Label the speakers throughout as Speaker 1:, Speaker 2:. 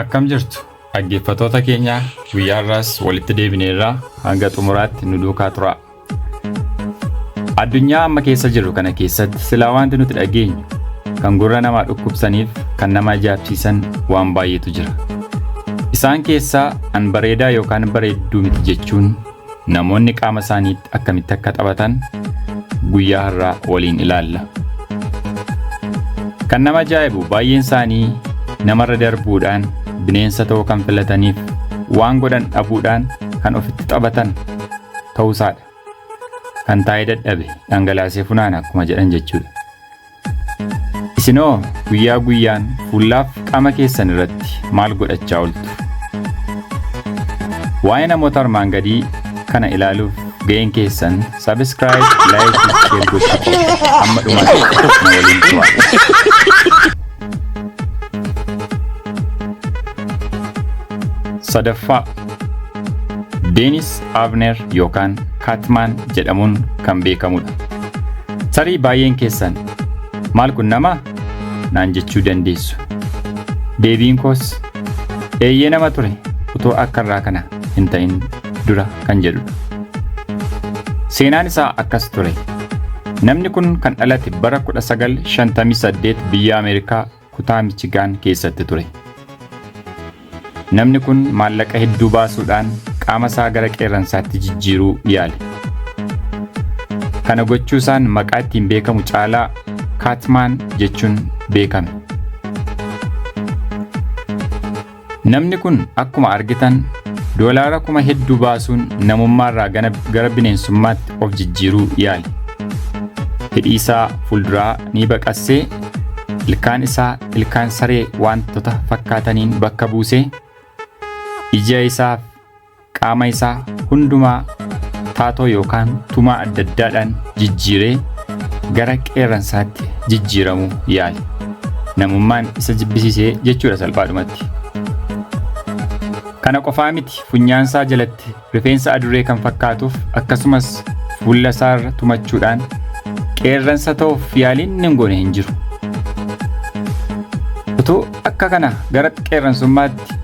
Speaker 1: Akkam jirtu dhaggeeffattoota keenya guyyaa har'aas walitti deebineerraa hanga xumuraatti nu duukaa turaa. Addunyaa amma keessa jirru kana keessatti silaa wanti nuti dhageenyu kan gurra namaa dhukkubsaniif kan nama ajaa'ibsiisan waan baay'eetu jira. Isaan keessaa an bareedaa yookaan bareedduu miti jechuun namoonni qaama isaaniitti akkamitti akka taphatan guyyaa har'aa waliin ilaalla. Kan nama ajaa'ibu baay'een isaanii namarra darbuudhaan bineensa ta'uu kan filataniif waan godhan dhabuudhaan kan ofitti taphatan ta'uusaadha. Kan taa'ee dadhabe dhangalaasee funaana akkuma jedhan jechuudha. Isinoo guyyaa guyyaan fuulaaf qaama keessan irratti maal godhachaa ooltu? Waa'ee namoota armaan gadii kana ilaaluuf ga'een keessan subscribe, like, share gochuu qofa. Amma dhumaatti na waliin turaa. Sadaffaa Deenis Avner yookaan Kaatmaan jedhamuun kan beekamudha. Tarii baay'een keessan maal kun nama naan jechuu dandeessu. Deebiin koos eeyyee nama ture utuu akka irraa kana hin ta'in dura kan jedhudha. Seenaan isaa akkas ture. Namni kun kan dhalate bara 1958 biyya Ameerikaa kutaa Michigaan keessatti ture. Namni kun maallaqa hedduu baasuudhaan qaama isaa gara qeerransaatti jijjiiruu yaale. Kana gochuusaan maqaa ittiin beekamu caalaa Kaatmaan jechuun beekame. Namni kun akkuma argitan doolaara kuma hedduu baasuun namummaarraa gara bineensummaatti of jijjiiruu yaale. Hidhii isaa fuulduraa ni baqassee ilkaan isaa ilkaan saree wantoota fakkaataniin bakka buusee ija isaaf qaama isaa hundumaa taatoo yookaan tumaa adda addaadhaan jijjiiree gara qeerransaatti jijjiiramuu yaale. Namummaan isa jibbisiisee jechuudha salphaadhumatti. Kana qofaa miti funyaansaa jalatti rifeensa adurree kan fakkaatuuf akkasumas fuula isaarra tumachuudhaan qeerransa ta'uuf yaaliin inni hin goone hin jiru. Utuu akka kana gara qeerransummaatti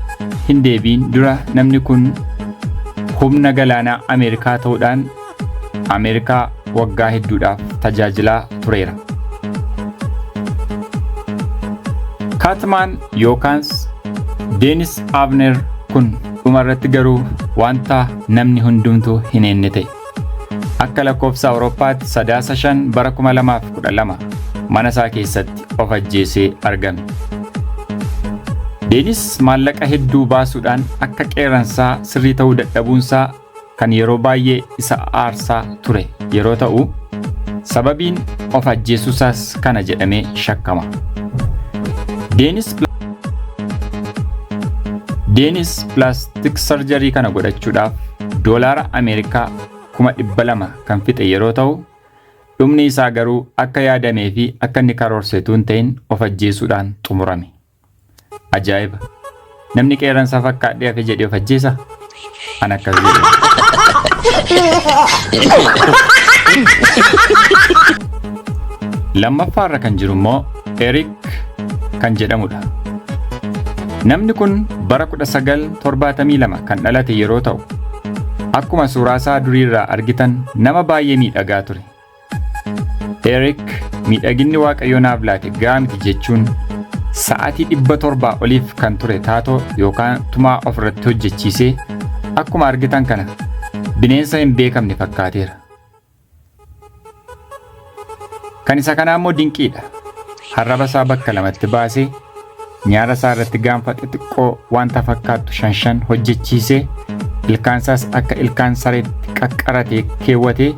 Speaker 1: hin deebiin dura namni kun humna galaanaa Ameerikaa ta'uudhaan Ameerikaa waggaa hedduudhaaf tajaajilaa tureera. Kaatmaan yookaans Deenis Avner kun dhuma irratti garuu wanta namni hundumtuu hin eenne ta'e. Akka lakkoofsa Awurooppaatti Sadaasa 5 bara 2012 mana isaa keessatti of ajjeesee argame. Deenis maallaqa hedduu baasuudhaan akka qeerransaa sirrii ta'uu dadhabuunsaa kan yeroo baay'ee isa aarsaa ture yeroo ta'u, sababiin of ajjeesuusaas kana jedhamee shakkama. Deenis pilaastik sarjarii kana godhachuudhaaf doolaara Ameerikaa 200,000 kan fixe yeroo ta'u, dhumni isaa garuu akka yaadamee fi akka inni karoorsetu hin ta'in of ajjeesuudhaan xumurame. Ajaa'iba! Namni qeerransa fakkaadhee hafe jedhee of ajjeesa? An akkas jedhe. Lammaffaarra kan jiru immoo Eric kan jedhamudha. Namni kun bara 1972 kan dhalate yeroo ta'u, akkuma suuraasaa duriirraa argitan nama baay'ee miidhagaa ture. Eric miidhaginni Waaqayyo naaf laate gahaa miti jechuun sa'aatii 700 oliif kan ture taatoo yookaan tumaa ofirratti hojjechiisee akkuma argitan kana bineensa hin beekamne fakkaateera. Kan isa kanaa immoo dinqiidha. Harraba isaa bakka lamatti baasee nyaara isaa irratti gaanfa xixiqqoo wanta fakkaattu shan shan hojjechiisee ilkaan isaas akka ilkaan sareetti qaqqaratee keewwatee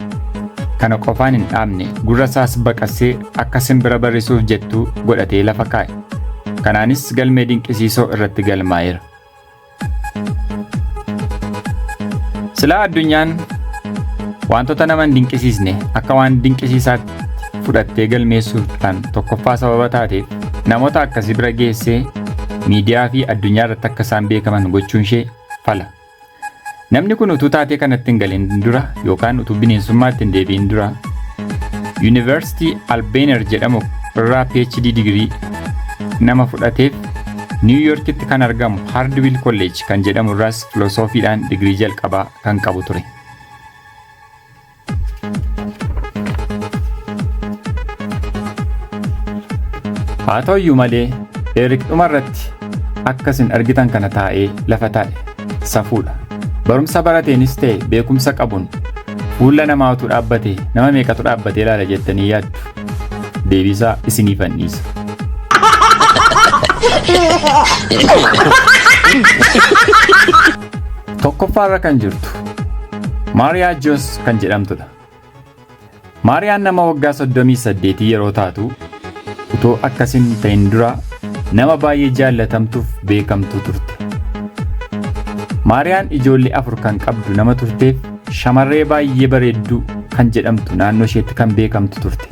Speaker 1: kana qofaan hin dhaabne gurra isaas baqassee akka simbira barrisuuf jettuu godhatee lafa kaa'e. Kanaanis galmee dinqisiisoo irratti galmaa'eera. Silaa addunyaan wantoota nama hin dinqisiisne akka waan dinqisiisaatti fudhattee galmeessuudhaan tokkoffaa sababa taateef namoota akkasii bira geessee miidiyaa fi addunyaa irratti akka isaan beekaman gochuun ishee fala. Namni kun utuu taatee kanatti hin galin dura yookaan utuu bineensummaatti hin deebi'in dura Yuunivarsiitii Albeener jedhamu irraa PhD digirii nama fudhateef Niiw Yoorkitti kan argamu Hardwill College kan jedhamu irraas filosoofiidhaan digirii jalqabaa kan qabu ture. Haa ta'uyyuu malee Eerik dhuma irratti akka isin argitan kana taa'ee lafa taa'e. Safuudha. Barumsa barateenis ta'e beekumsa qabuun fuula namaa utuu dhaabbatee nama meeqatu dhaabbatee ilaala jettanii yaaddu? Deebiisaa isiniifan dhiisa. Tokkoffaarra kan jirtu Maariyaa Joos kan jedhamtudha. Maariyaan nama waggaa 38 yeroo taatu utuu akkas hin ta'in dura nama baay'ee jaallatamtuuf beekamtuu turte. Maariyaan ijoollee 4 kan qabdu nama turteef shamarree baay'ee bareedduu kan jedhamtu naannoo isheetti kan beekamtu turte.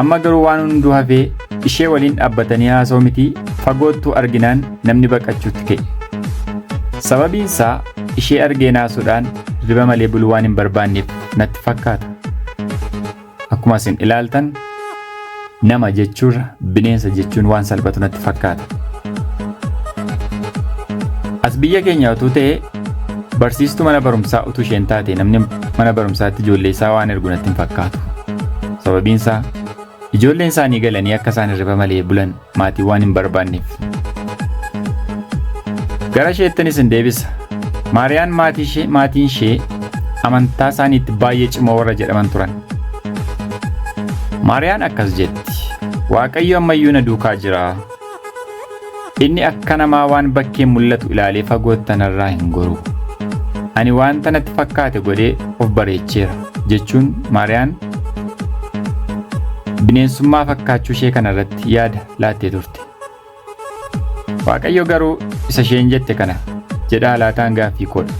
Speaker 1: Amma garuu waan hunduu hafee ishee waliin dhaabbatanii haasa'uu mitii fagoottuu arginaan namni baqachuutti ka'e. Sababiin isaa ishee argee naasuudhaan hirriba malee buluu waan hin barbaanneef natti fakkaata. Akkuma isin ilaaltan nama jechuurra bineensa jechuun waan salphatu natti fakkaata. As biyya keenya utuu ta'e barsiistuu mana barumsaa utuu isheen taate namni mana barumsaatti ijoollee isaa waan ergu natti hin fakkaatu. Sababiin isaa ijoolleen isaanii galanii akka isaan hirriba malee bulan maatii waan hin barbaanneef. Gara isheettin isin deebisa. Maariyaan maatii ishee maatiin ishee amantaa isaaniitti baay'ee cimoo warra jedhaman turan. Maariyaan akkas jetti. Waaqayyo ammayyuu na duukaa jira. Inni akka namaa waan bakkeen mul'atu ilaalee fagootti anarraa hin goru. Ani wanta natti fakkaate godhee of bareecheera jechuun Maariyaan bineensummaa fakkaachuu ishee kanarratti yaada laattee turte. Waaqayyo garuu isa isheen jette kana jedhaa laataan gaaffii koodha.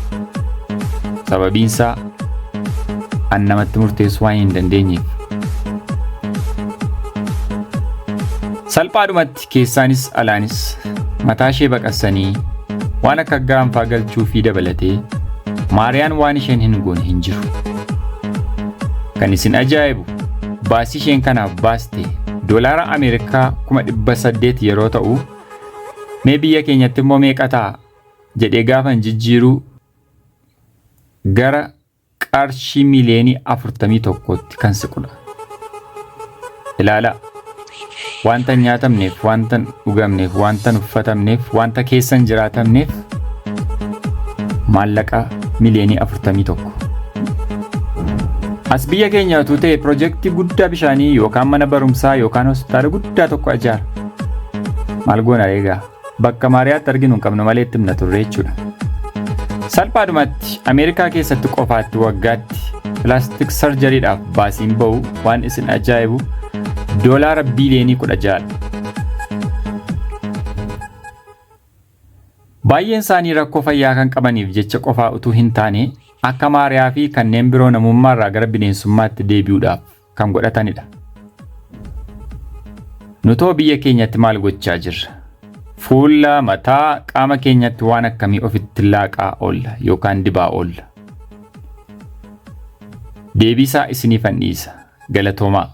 Speaker 1: Sababiinsaa an namatti murteessuu waan hin dandeenyeef. Salphaadhumatti keessaanis alaanis mataa ishee baqassanii waan akka gaanfaa galchuufii dabalatee Maariyaan waan isheen hin goone hin jiru. Kan isin ajaa'ibu baasii isheen kanaaf baaste doolaara Ameerikaa 800,000 yeroo ta'u mee biyya keenyatti immoo meeqa ta'a jedhee gaafan jijjiiruu gara qarshii miiliyoonii 41tti kan siqudha. Ilaalaa. Wanta hin nyaatamneef, wanta hin dhugamneef, wanta hin uffatamneef, wanta keessa hin jiraatamneef maallaqa miiliyoonii 41. As biyya keenya utuu ta'e pirojektii guddaa bishaanii yookaan mana barumsaa yookaan hospitaala guddaa tokko ijaara. Maal goona egaa? Bakka Maariyaatti arginu hin qabnu malee itti himna turre jechuudha. Salphaadhumatti Ameerikaa keessatti qofaatti waggaatti pilaastik sarjariidhaaf baasiin ba'u waan isin ajaa'ibu doolaara biiliyoonii 16 dha. Baay'een isaanii rakkoo fayyaa kan qabaniif jecha qofaa utuu hin taane akka Maariyaa fi kanneen biroo namummaarraa gara bineensummaatti deebi'uudhaaf kan godhatanidha. Nutoo biyya keenyatti maal gochaa jirra? Fuula, mataa, qaama keenyatti waan akkamii ofitti laaqaa oolla yookaan dibaa oolla? Deebiisaa isiniifan dhiisa. Galatoomaa.